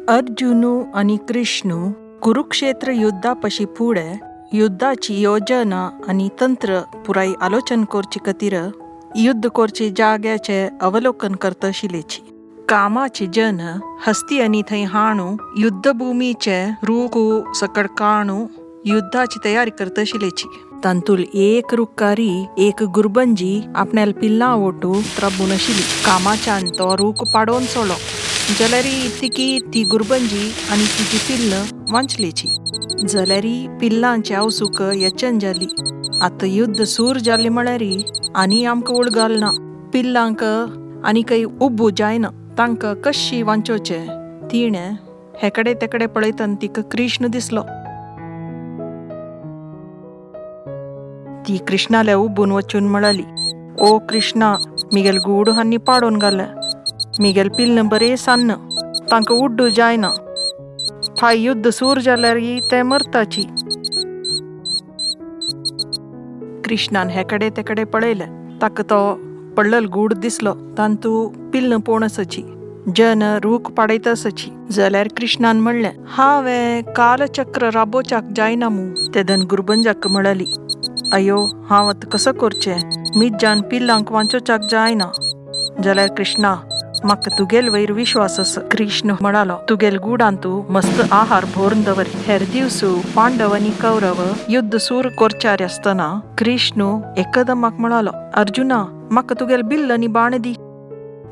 अर्जुनु आनी कृष्णू कुरुक्षेत्र युद्धा पशी फुडें युद्धाची योजना आनी तंत्र पुराय आलोचन करचे खातीर युद्ध करचे जाग्याचे अवलोकन करता आशिल्लेची. कामाची जन हस्ती आनी थंय हाणू युद्धभूमीचे रूख सकड काणू युद्धाची तयारी करता आशिल्लेची. तांतूल एक रुखारी एक गुरबंजी आपण्याल पिल्लां ओटू त्रबून आशिल्ली. कामाच्यान तो रूख पाडोवन सोडलो जाल्यारी तिकी ती गुरबंजी आनी तिजी पिल्ल वांचलेची. जाल्यारी पिल्लांचे आवसूक यचन जाली. आतां युद्ध सूर जालें म्हळ्यारी आनी आमकां उळगाल ना. पिल्लांक आनी खंय उब्बू जायना, तांकां कशी वांचोवचें. तिणें हेकडे तेकडे पळयतना तिका कृष्ण दिसलो. ती कृष्णाल्या उबून वचून म्हळाली, ओ कृष्णा, मिगेल गूड हान्नी पाडोवन घालें, मिगेल पिल्ल बरें सान्न, तांकां उड्डू जायना, फाय युद्ध सूर जाल्यार ते मरताची. कृष्णान हेकडे तेकडे पळयलें, ताका तो पडलल गूड दिसलो. तांतू पिल्ल पोण आसाची, जन रूख पाडयत आसाची. जाल्यार कृष्णान म्हणलें, हांवें कालचक्र राबोवच्याक जायना मू. तेदन गुरबंजाक म्हळाली, अयो हांव आतां कसो करचें, मिज्जान पिल्लांक वांचोवच्याक जायना. जाल्यार कृष्णा, म्हाका तुगेल वयर विश्वास आसा. कृष्ण म्हणालो, तुगेल गुडान तूं मस्त आहार भरून दवर. हेर दिवसू पांडव आनी कौरव युद्ध सूर करचार आसतना कृष्ण एकदमाक म्हणालो, अर्जुना म्हाका तुगेल बिल्ल आनी बाण दी.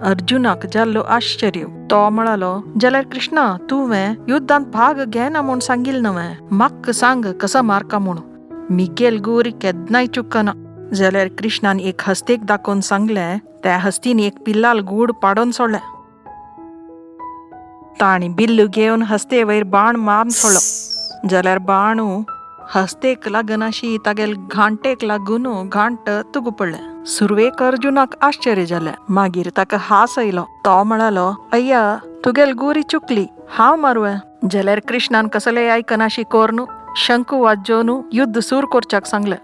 अर्जुनाक जाल्लो आश्चर्य. तो म्हणालो, जाल्यार कृष्णा तुवें युद्धांत भाग घेना म्हूण सांगिल न्हय, म्हाका सांग कसा मारका म्हूण, मिगेल गुरी केन्नाय चुकना. जाल्यार कृष्णान एक हस्तेक दाखोवन सांगलें. त्या हस्तीन एक पिल्लाल गूड पाडोवन सोडलें. ताणी बिल्लू घेवन हस्ते वयर बाण मारून सोडलो. जाल्यार बाणू हस्तेक लागनाशी तागेल घांटेक लागून घांट तुगू पडलें. सुरवेक अर्जुनाक आश्चर्य जालें, मागीर ताका हास आयलो. तो म्हणालो, अय्या तुगेल गुरी चुकली, हांव मारुवें. जाल्यार कृष्णान कसलें आयकनाशी कोर्नू शंकू वाजोवन युद्ध सूर करच्याक सांगलें.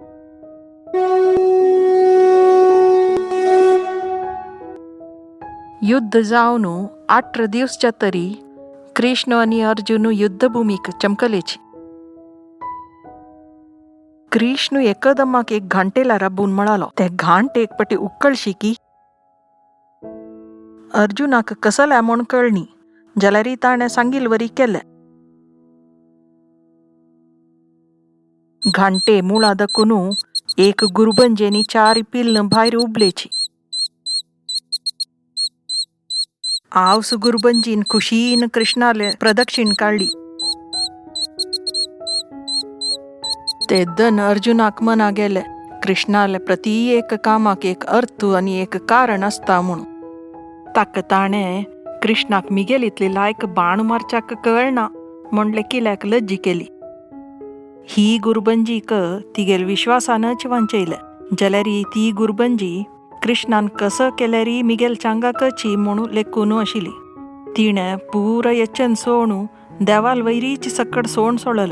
युद्ध जावन 18 दिवस जातरी कृष्ण आनी अर्जुन युद्धभूमीक चमकलेची. कृष्ण एकदमाक एक घांटेला राबून म्हळालो, ते घांट एक पटी उक्कळशी की. अर्जुनाक कसल्या म्हूण कळनी, जाल्यारी ताणें सांगिल वरी केलें. घांटे मुळा दकून एक गुरबंजेनी 4 पिल्ल भायर उबलेची. आवस गुरबंजीन खुशीन कृष्णाले प्रदक्षिण काडली. ते दन अर्जुनाक मना गेले, कृष्णाले प्रति एक कामाक एक अर्थ आनी एक कारण आसता म्हूण. ताका ताणें कृष्णाक मिगेल इतली लायक बाण मारच्याक कळना म्हणले किल्याक लज्जी केली. ही गुरबंजीक तिगेल विश्वासानच वांचयलें. जाल्यारी ती गुरबंजी कृष्णान कसं केल्यारी मिगेल चांगाकची म्हणून लेखून आशिल्ली. तिणें पुरा यचन सोणू देवाल वैरीच सकड सोण सोडलें.